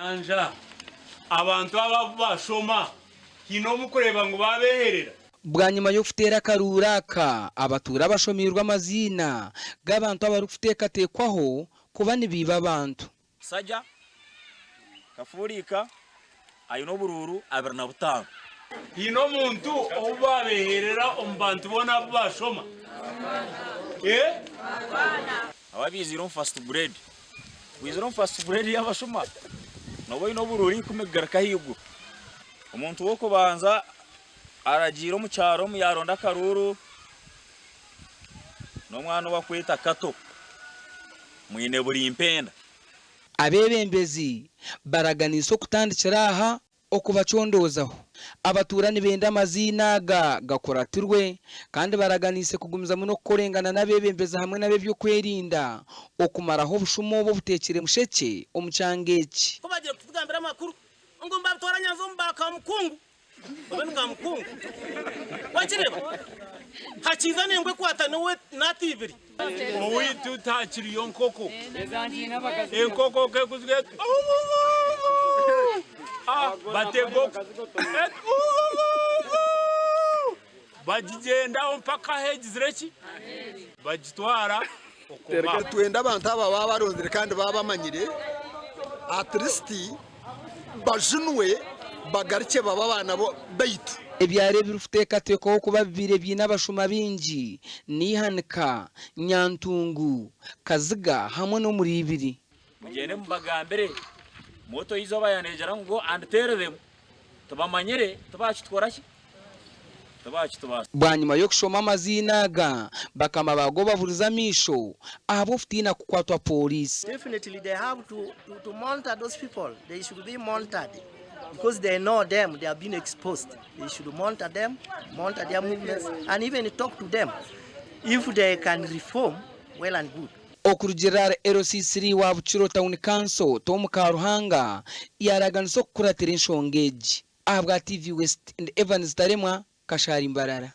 Nyanja, Abantu aba abu bashoma haine obu kureeba ngu baabeeherera? Bwanyima y'okuteera akaruuru aka, abatuura bashomeirwe amaziina g'abantu abarikuteekateekwaho kuba nibaiba abantu. Saja, Kafuuriika aine oburuuru 25. Haine omuntu ou baabeeherera omu bantu boona abu baashoma? Abo abaiziire omu first grade. Waizire omu first grade y'abashuma nooba oine oburuuru ikumi kugaruka ahaiguru. Omuntu w'okubanza aragiire omu kyaro omu yaaronda akaruuru n'omwana ou barikweta Kato mwine Burimpenda. Abeebembezi baraganiise okutandikira aha okubacondoozaho. Abatuura nibenda amaziina aga gakuratirwe kandi baraganiise kugumizamu n'okukorengana n'abeebembezi hamwe n'ab'eby'okwerinda okumaraho obushuma obu obuteekire mushekye omu kyanga eki. Ku bagiire kutugambira amakuru ngu nibabitora nyanza omu ba Kamukungu, obe ni Kamukungu. Wakireeba? Hakiiza n'embwa ekwata niwe n'ata ibiri. Owaitu tahakiriyo nkoko. Enkoko ku ekuziga eti ah, batega oku eti bagigyendaho mpaka ahu egizire ki? Bagitwara okoma. Nitwenda abantu aba baaba baronzire kandi baaba bamanyire at least bajunwe bagarukye babe abaana baitu. Ebyaro ebirikuteekateekwaho kuba bibaire biine abashuma baingi ni Ihanika, Nyantungu, Kaziga hamwe n'omuri Ibiri. Mugyende mubagambire muti eizooba yaneegyera ngu go and tell them tibamanyire tibaakitukora ki? Tibaakitubaasa. Bwanyima y'okushoma amaziina aga, bakama baago baburize amaisho ahabw'okutiina kukwatwa pooriisi. Definitely they have to, to, to monitor those people. They should be monitored because they know them, they have been exposed. They should monitor them, monitor their movements, and even talk to them. If they can reform, well and good. Okurugiirira ahari LC3 wa Bukiro Town Council, Tom Karuhanga, yaaraganisa okukuratira enshonga egi. Ahabwa TV West, ndi Evans Taremwa, Kashari Mbarara.